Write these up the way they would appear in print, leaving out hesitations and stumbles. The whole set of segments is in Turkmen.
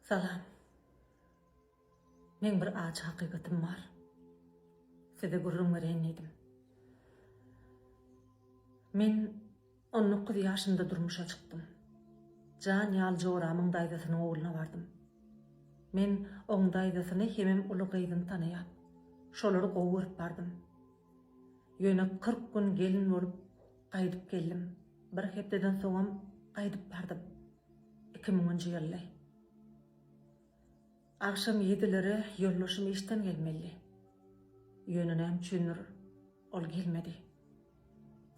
Salam. Meň bir ajy hakykatym bar. Size gürrüň bereýin diýdim. Men 19 ýaşymda durmuşa çykdym. Jan ýaly joramyň daýzasynyň ogluna bardym. Men oň daýzasyny hemem uly gyzyny tanaýan. Şolary gowy görüp bardym. Ýöne 40 gün gelin bolup gaýdyp geldim. Bir hepdeden soňam gaýdyp bardym. Iki müňünji ýyldy. Agşam ýedilere ýoldaşym işden gelmeli. Ýöne näme üçindir ol gelmedi.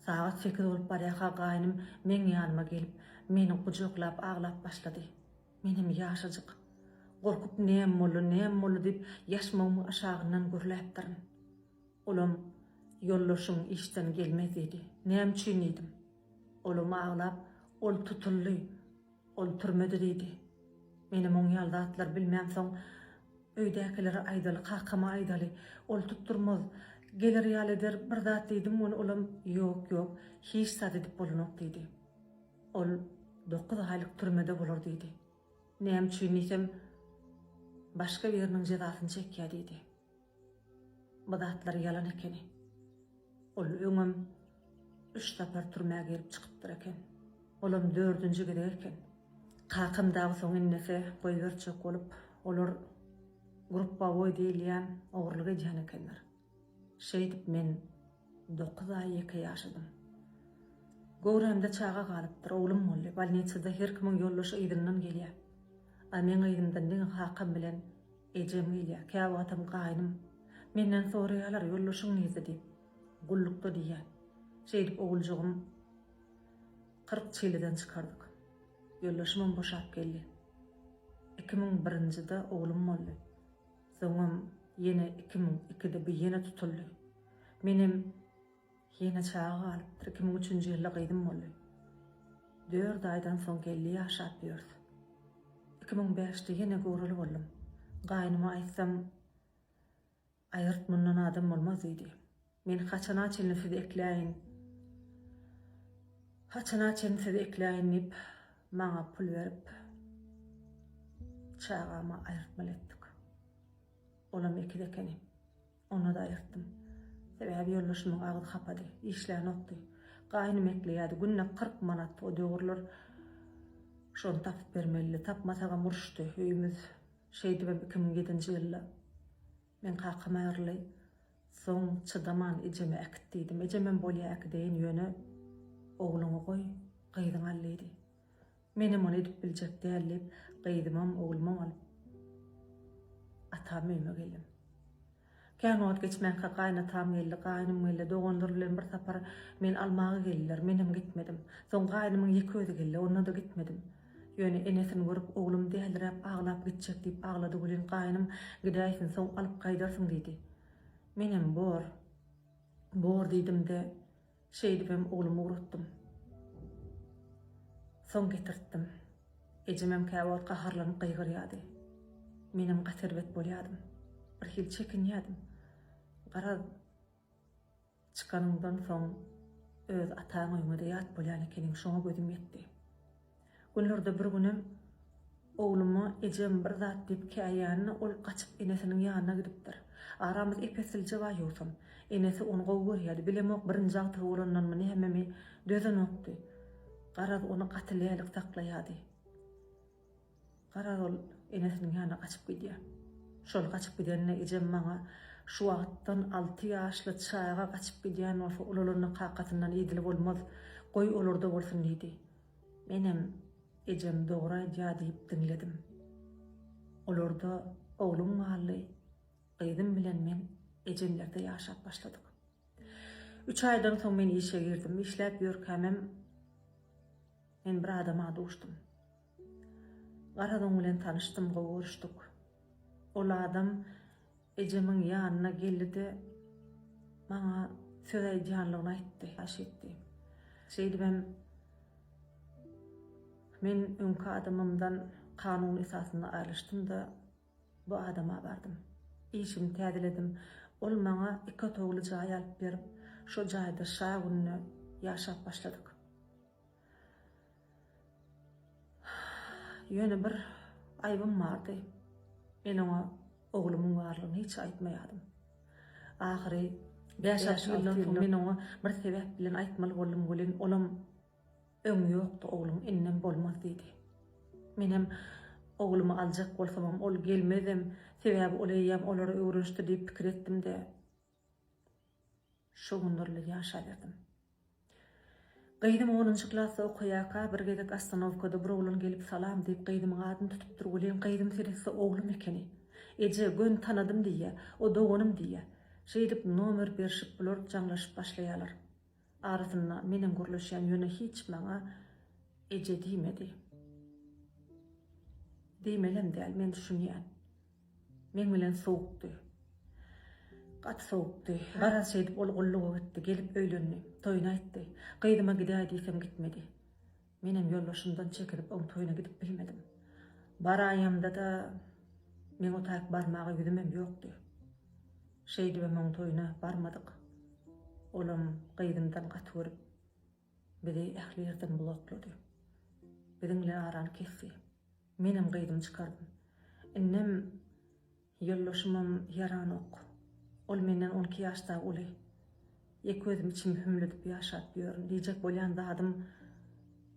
Sagat sekiz bolup barýarka gaýnym meň ýanyma gelip, meni gujaklap aglap başlady. Menem ýaşajyk. Gorkup näme boldy, näme boldy diýip ýaşmagymyň aşagyndan gürläpdirin. Olam Ýoldaşyň işden gelmez diýdi. Näme üçin diýdim. Olam aglap, Ol tutuldy. Ol türmede diýdi. Menem oň ýaly zatlar bilmämsoň, öýdäkilere aýdaly, kakama aýdaly. Ol tutdurmaz. Geler ýaly eder, bir zat diýdim ony olam Ýok, ýok, hiç zat edip bolanok diýdi. Ol dokuz aýlyk türmede bolar diýdi. Näme üçin diýsem, başga biriniň jezasyny çekýär diýdi. Bu zatlar ýalan ekeni. Ol öňem üç sapar türmä girip çykypdyr eken. Olam dördünji gezek eken. Kakam dagy soň innese goýberjek bolup, olar grupbawoý diýilýän ogurlyk edýän ekenler. Şeýdip men dokuz aý ýeke ýaşadym. Göwrämde çaga galypdyr, oglum boldy. Bolnisada her kimiň ýoldaşy yzyndan gelýär. A meň yzymdan diňe kakam bilen Ejem gelýär, käwagtam gaýnym. Menden soraýarlar, ýoldaşyň nirde diýip. Gullukda diýýän. Şeýdip oguljygym 40 çileden çykardyk. Ýoldaşymam boşap geldi. 2001-njide oglum boldy. Soňam ýene 2002-de bu ýene tutuldy. Menem Ýene çaga galypdyr, 2003-nji ýylda gyzym boldy. Dört aýdan soň geldi ýaşap ýörüs. 2005-de ýene göwreli boldum. Gaýnyma aýtsam, Aýyrt mundan adam bolmaz diýdi. Men haçana çenli sizi ekläýin, haçana çenli sizi ekläýin diýip, maňa pul berip, çagamy aýyrtmaly etdik. Olam ekiz ekeni. Onda-da aýyrtdym. Sebäbi ýoldaşymyň agzy hapady, işlänokdy. Gaýnym ekleýärdi, günde 40 manat o döwürler şony tapyp bermelidi. Tapmasagam uruşdy öýümiz. Şeýdibem 2007-nji ýylda meň kakam aýryldy. Soň çydaman ejeme äkit diýdim. Ejemem bolýa äkideýin, ýöne ogluňy goý, gyzyňy al diýdi. Menem ony edip biljek däl diýip, gyzymam, oglumam alyp, atam öýüme geldim. Kän wagt geçmänkä gaýynatam geldi, gaýynym geldi, doganlar bilen bir sapar meni almaga geldiler, menem gitmedim. Soň gaýynymyň ýeke özi geldi, onda-da gitmedim. Ýöne enesini görüp, oglum däliräp aglap gitjek diýip aglady welin, gaýynym gidäýsin, soň alyp gaýdarsyň diýdi. Menem bor, bor diýdim-de, Şeýdibem oglumy ugratdym. Soň getirtdim. Ejemem käwagt gaharlanyp gygyrýardy. Menem gaty erbet bolýardym. Bir hili çekinýärdim. Garaz, çykanyňdan soň öz ataň öýüňe-de ýat bolýan ekeniň, şoňa gözüm ýetdi. Günlerde bir günem ogluma ejem bir zat diýip käýänine ol gaçyp enesiniň ýanyna gidipdir. Aramyz ep-eslije bar ýogsam. Enesi ony gowy görýärdi. Bilemok birinji agtygy bolandanmy nämemi dözenokdy. Garaz ony gaty lälik saklaýardy. Garaz ol enesiniň ýanyna gaçyp gidýär. Şol gaçyp gidenine ejem maňa şu wagtdan alty ýaşly çaga gaçyp gidýän bolsa ulalanda kakasyndan idili bolmaz. Goý olarda bolsun diýdi. Menem ejem dogry aýdýar diýip diňledim. Olarda oglum galdy, gyzym bilen men ejemlerde ýaşap başladyk. Üç aýdan soň men işe girdim. Işläp ýörkämem men bir adama duşdum. Garaz oň bilen tanyşdym, gowy görüşdik. Ol adam Ejemiň ýanyna geldi-de, maňa söz aýdýanlygyny aýtdy, haýyş etdi. Şeýdibem, men öňki adamymdan kanun esasynda aýrylyşdym-da, bu adama bardym. Işimi täzeledim. Ol maňa iki otagly jaý alyp berip, şo jaýda şa gününe ýaşap başladyk. Ýöne bir. Aýbym bardy. Men oňa oglumyň barlygyny hiç aýtmaýardym. Ahyry bäş-alty ýyldan soň men oňa bir sebäp bilen aýtmaly boldum welin, olam Öň ýokdy ogluň, indem bolmaz diýdi. Menem oglumy aljak bolsamam ol gelmezem, sebäbi ol eýýäm olara öwrenişdi diýip pikir etdim-de, şo günler bilen ýaşaberdim. Gyzym onunjy klasda okaýarka, bir gezek ostanowkada bir oglan gelip salam diýip gyzymyň adyny tutupdyr welin, gyzym seretse oglum ekeni. Eje, göni tanadym diýýä, o doganym diýýä. Şeýdip nomer berşip bular jaňlaşyp başlaýarlar. Arasynda menem gürleşýän ýöne hiç maňa eje diýmedi. Diýmelem däl, men düşünýän. Meň bilen sowukdy. Gaty sowukdy. Garaz şeýdip ol gulluga gitdi, gelip öýlendi. Toýuny aýtdy. Gyzyma gidäý diýsem gitmedi. Menem ýoldaşymdan çekinip oň toýuna gidip bilmedim. Baraýamda-da meň o taýyk barmaga ýüzümem ýokdy. Şeýdibem oň toýuna barmadyk. Olam gyzymdan gaty görüp bizi ähli ýerden bloklady. Biziň bilen arany kesdi. Menem gyzymy çykardym. Indem ýoldaşymam ýaranok. Ol menden 12 ýaş dagy uly. Ýeke özüm içimi hümledip ýaşap ýörün. Diýjek bolýan zadym,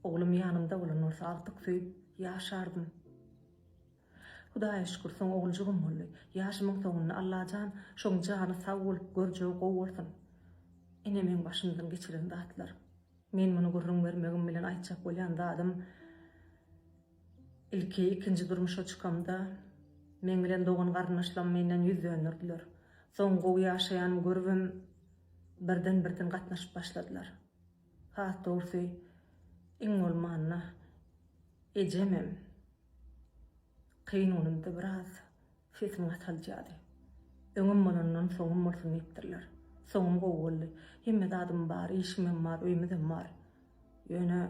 oglum ýanymda bolan bolsa agtyk söýüp ýaşardym. Hudaýa şükür, soň oguljygym boldy. Ýaşymyň soňunda Allajan şoň jany sag bolup, görjegi gowy bolsun. Ine meň başymdan geçiren zatlar. Men muny gürrüň bermegim bilen aýtjak bolýan zadym, ilki ikinji durmuşa çykamda, meň bilen dogan-garyndaşlarym menden ýüz dönderdiler. Soň gowy ýaşaýanymy görübem, birden-birden gatnaşyp başladylar. Has dogrusy, iň bolmanda, ejemem kyn günümde biraz Sesini gataldýardy. Öňüm bolandan soňum bolsun diýipdirler. Soňum gowy boldy. Hemme zadym bar, işimem bar, öýümizem bar. Ýöne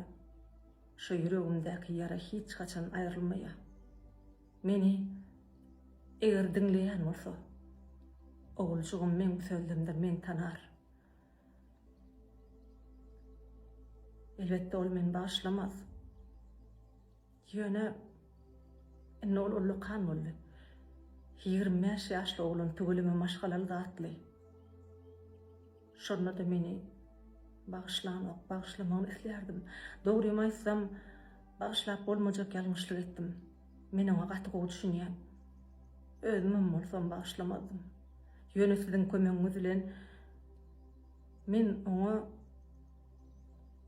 şo ýüregimdäki ýara hiç haçan aýrylmaýar. Meni eger diňleýän bolsa, oguljygym meň bu sözlemden meni tanar. Elbetde ol meni bagyşlamaz. Ýöne indi ol ullakan boldy. 25 ýaşly oglan tüweleme maşgalaly zatly. Şonda-da meni bagyşlanok, bagyşlamagyny islärdim. Dogrymy aýtsam, bagyşlap bolmajak ýalňyşlyk etdim. Men oňa gaty gowy düşünýän. Özümem bolsam bagyşlamazdym. Ýöne siziň kömegiňiz bilen men oňa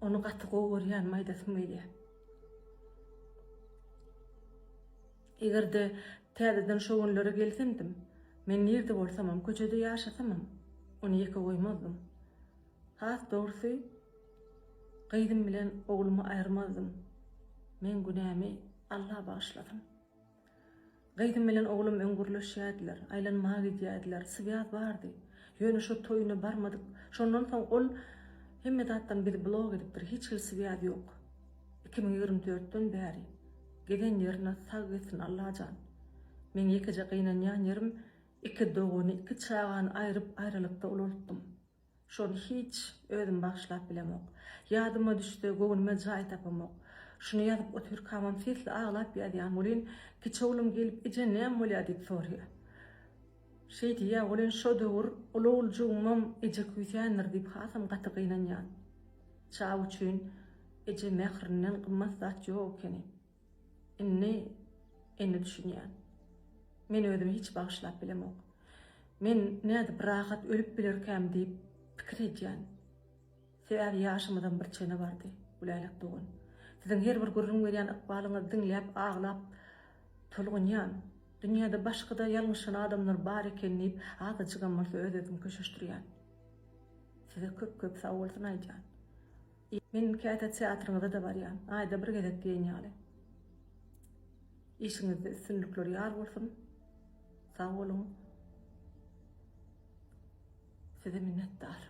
ony gaty gowy görýänimi aýdasym gelýär. Eger-de täzeden şo günlere gelsemdim, men nirde bolsamam, köçede ýaşasamam, ony ýeke goýmazdym. Has dogrusy, gyzym bilen oglumy aýyrmazdym. Meň günämi Alla bagyşlasyn. Gyzym bilen oglum öň gürleşýärdiler, aýlanmaga gidýärdiler, swýaz bardy. Ýöne şo toýuna barmadyk. Şondan soň ol hemme zatdan bizi blok edipdir, hiç hili swýaz ýok. 2024-den bäri. Gezen ýerine sag gezsin Allajan. Meň ýekeje gynanýan ýerim iki dogany, iki çagany aýryp aýralykda ulaltdym. Şony hiç özüm bagyşlap bilemok. Ýadyma düşse, göwnüme jaý tapamok. Şuny ýazyp otyrkamam sesli aglap ýazýan welin, kiçi oglum gelip eje näme bolýar diýip soraýar. Şeý diýýär welin şo döwür uly oguljygymam eje küýsändir diýip hasam gaty gynanýan. Çaga üçin eje mährinden gymmat zat ýok ekeni. Indi, indi düşünýän. Men özümi hiç bagyşlap bilemok. Men nädip rahat ölüp bilerkäm diýip pikir edýän. Sebäbi ýaşymyzam bir çene bardy, Gülälek dogan. Siziň her bir gürrüň berýän ykbalyňyzy diňläp aglap tolgunýan. Dünýäde başga-da ýalňyşan adamlar bar eken diýip azajygam bolsa öz-özümi köşeşdirýän. Size köp-köp sagbolsun aýdýan. Men käte teatryňyza-da barýan. Aýda bir gezek diýen ýaly. Işiňizde üstünlikler ýar bolsun. Sag boluň. Size minnetdar.